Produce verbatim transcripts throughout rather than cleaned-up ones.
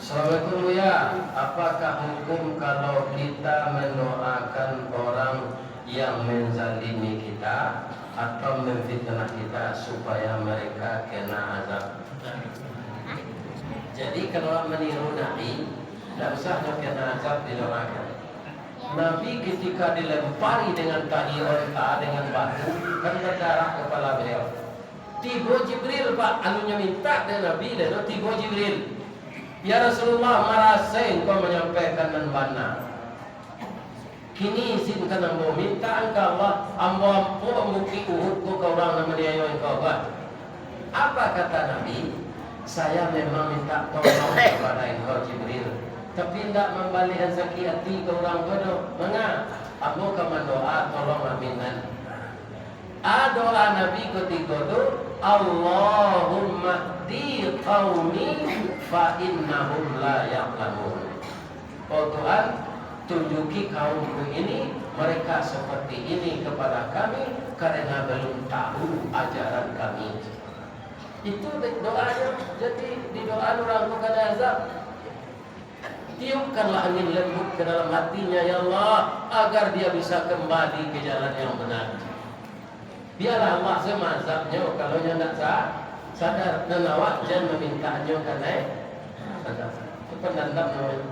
Assalamualaikum, Buya. Apakah hukum kalau kita mendoakan orang yang menzalimi kita atau memfitnah kita supaya mereka kena azab? Jadi, kalau awak meniru Nabi, ndak usah nyo kena azab didoakan. Nabi ketika dilempari dengan tahi onta, dengan batu, kan berdarah kepala beliau. Tibo Jibril, Pak, anu nyo mintak dek Nabi, lalu tibo Jibril. "Ya Rasulullah, marasai engkau manyampaikan nan bana. Kini izinkan ambo minta ka Allah, ambo ampuak Bukik Uhud tu ka urang nan maniayo engkau, Pak." Apa kata Nabi? "Saya memang minta tolong kepada engkau, Jibril, tapi indak mambaliahan sakik ati ka urang ko doh. Manga? Ambo ka mandoa, tolong aminan." A, doa Nabi kutiko tu, "Allahumma hdi qaumi fa innahum la ya'lamun." Oh Tuhan, tunjuki kaumku ini, mereka seperti ini kepada kami, karena belum tahu ajaran kami. Itu doanya, jadi didoa urang tu kena azab. Tiupkanlah angin lembut ke dalam hatinya, ya Allah, agar dia bisa kembali ke jalan yang benar. Biarlah Allah se maazabnyo, kalau nyo ndak sa-, sadar, dan awak jan mamintanyo ka naik sadar. Itu pandandam namanya.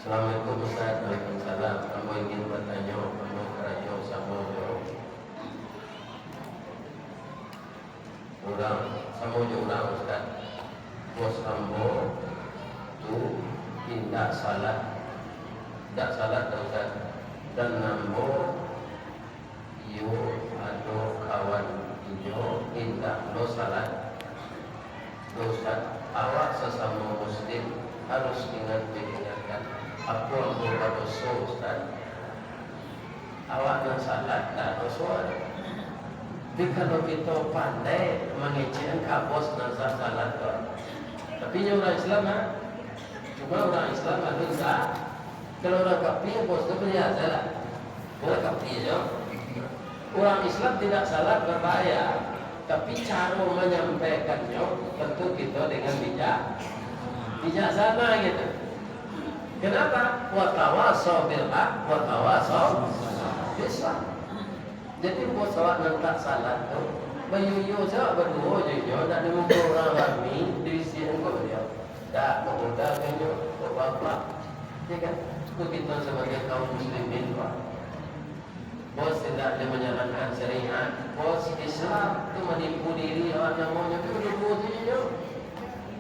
Assalamualaikum Ustaz. Waalaikumsalam. Ambo ingin batanyo, ambo karajo samo jo urang, samo jo urang, Ustaz. Bos ambo tu indak salat, indak salat doh, Ustaz. Dan ambo, iyo, ado kawan inyo indak lo salat. Doh, Ustaz, awak sasamo muslim harus ingat mengingatkan. Apo ambo badoso, Ustaz? Awak nan salat ndak doso. Tapi kalau kito pandai mangecek ka bos nan sa-, salat tu. Tapi nyo urang Islam, ha? Cuma urang Islam ado sa-, kalau urang kafir, bos tu biaso lah. Urang kafir jo. Urang Islam tidak salat berbahaya, tapi caro manyampaikan nyo tentu kito dengan bijak, bijaksana gitu. Kenapa? Watawasau bil haq, watawasau bis sabr. Jadi, bos awak nan tak salat tu, bayuyo sajo baduo jo inyo, ndak di muko urang rami, di bisiak muko baliau. Ndak, mamuda ka inyo, bapak-bapak. Ya kan? Itu kito sabagai kaum muslimin, Pak. Bos indak nyo manjalankan syariat. Bos Islam tu manipu diri, awak namonyo tu duo tu inyo.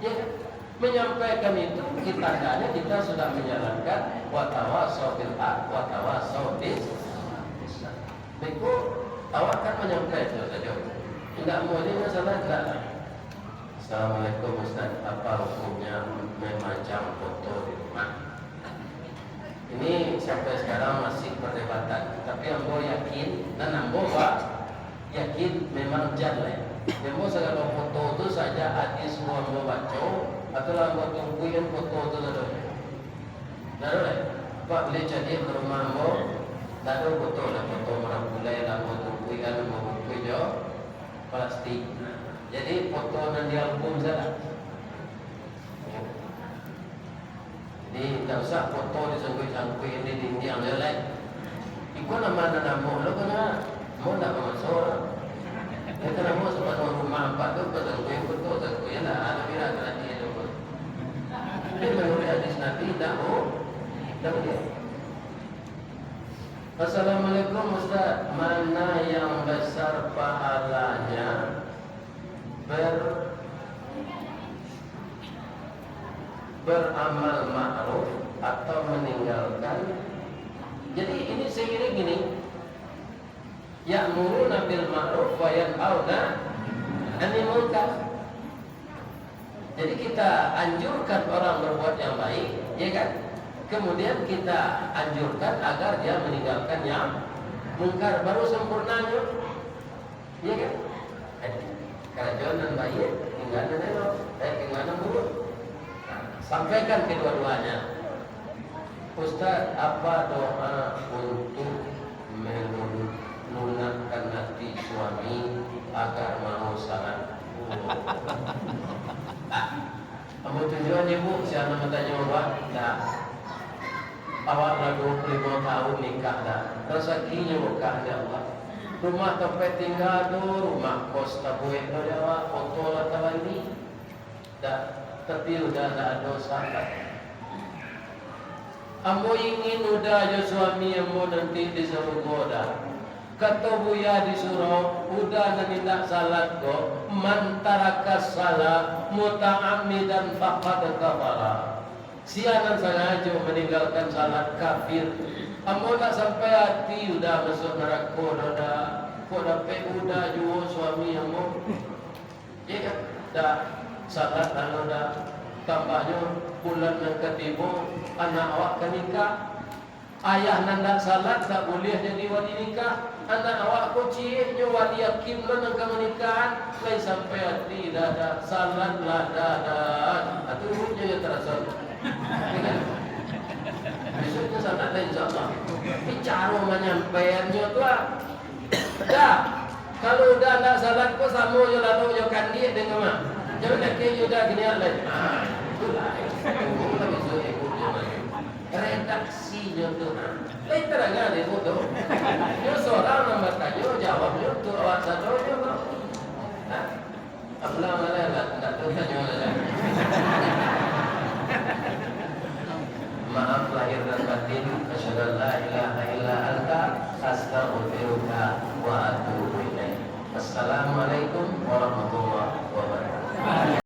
Ya kan? Menyampaikan itu, kita tandanya kita sudah menjalankan watawasau bil haq, watawasau bis, bis sabr. Beko, awak kan manyampaikan itu sajo. Indak amuah nyo salah, indak lah. Assalamualaikum Ustaz, apa hukumnya memajang foto di rumah? Ini sampai sekarang masih perdebatan, tapi ambo yakin, dan ambo ba-, yakin memang jan lai. Memang sagalo foto tu sajak hadis tu ambo baco, atau lah ambo tungkuian foto tu sadonyo. Ndak ado lai. Pak buliah caliak ka rumah ambo, ndak ado foto lah, foto marapulai lah ambo tungkuian, ambo bungkuih jo plastik. Jadi foto nan di album sajo lah. Jadi, indak usah foto disangkuik-sangkuik di dindiang jo lai. Iko nama nan amuah lo, kena amuah ndak bamaso. Yo, kan amuah sapanuah rumah ampek tu, basangkuik foto, sangkuik lah, ado bira kaladi tu. Tapi manuruik hadis Nabi, indak bu-, indak buliah. Assalamualaikum Ustaz, mana yang besar pahalanya ber-, beramal ma'ruf atau meninggalkan. Jadi, ini seiring ini, ya'muruna bil ma'ruf wa yanhauna 'anil munkar. Jadi, kita anjurkan orang berbuat yang baik, ya kan? Kemudian kita anjurkan agar dia meninggalkan yang mungkar, baru sempurnanyo. Iya kan? Eh, karajo nan baiak, tingga nan elok, eh, tingga nan buruak. Nah, sampaikan kedua-duanya. Ustaz, apa doa untuk melunakkan hati suami agar mau salat? Oh. Ibu, si anak batanyo, "Wak, dak, awak lah duo puluah limo tahun nikah, dak, rasakinyo bakah, ya Allah. Rumah tampek tingga tu, rumah kos tabuek lo dek awak, oto lah tabali, dak, tapi Uda dak ado salah. Ambo ingin Uda jo suami ambo nanti di sarugo, dak." Kato Buya di surau, Uda nan indak salat ko, "Man taraka salah muta'ammidan faqad kafara." Sia nan sangajo maninggalkan salat, kafir. Ambo ndak sampai ati Uda masuak narako doh, dak. Kok dapek Uda juo suami ambo? Iyo kan? Dak, salat anu dak. Tambahnyo bulan nan katigo, anak awak ka nikah. Ayah nan dak salat dak buliah jadi wali nikah. Anak awak ko ciek nyo wali akim lo nan ka manikahan, lai sampai ati dak, dak, salat lah dak, dak. Atu ibu nyo yo taraso. Bisuaknyo salat lah, insyaallah. Tapi caro manyampaiannyo tu ah. Dah, kalau Uda ndak salat ko samo jo lalok jo kandiak dek mah. Jan dakek jo Uda kini lai. Ah, itulah. Itulah bisuak ibu nyo mah. Redaksinyo tu, ha. Lai tadanga dek ibu tu. Nyo sorang nan batanyo, jawabnyo untuak awak sadonyo, bro. Ha? Apulah malah lah, ndak tu tanyo lah. Maaf lahir dan batin. Asyhadu an la ilaha illa anta, astaghfiruka wa atubu ilaik. Assalamualaikum warahmatullahi wabarakatuh.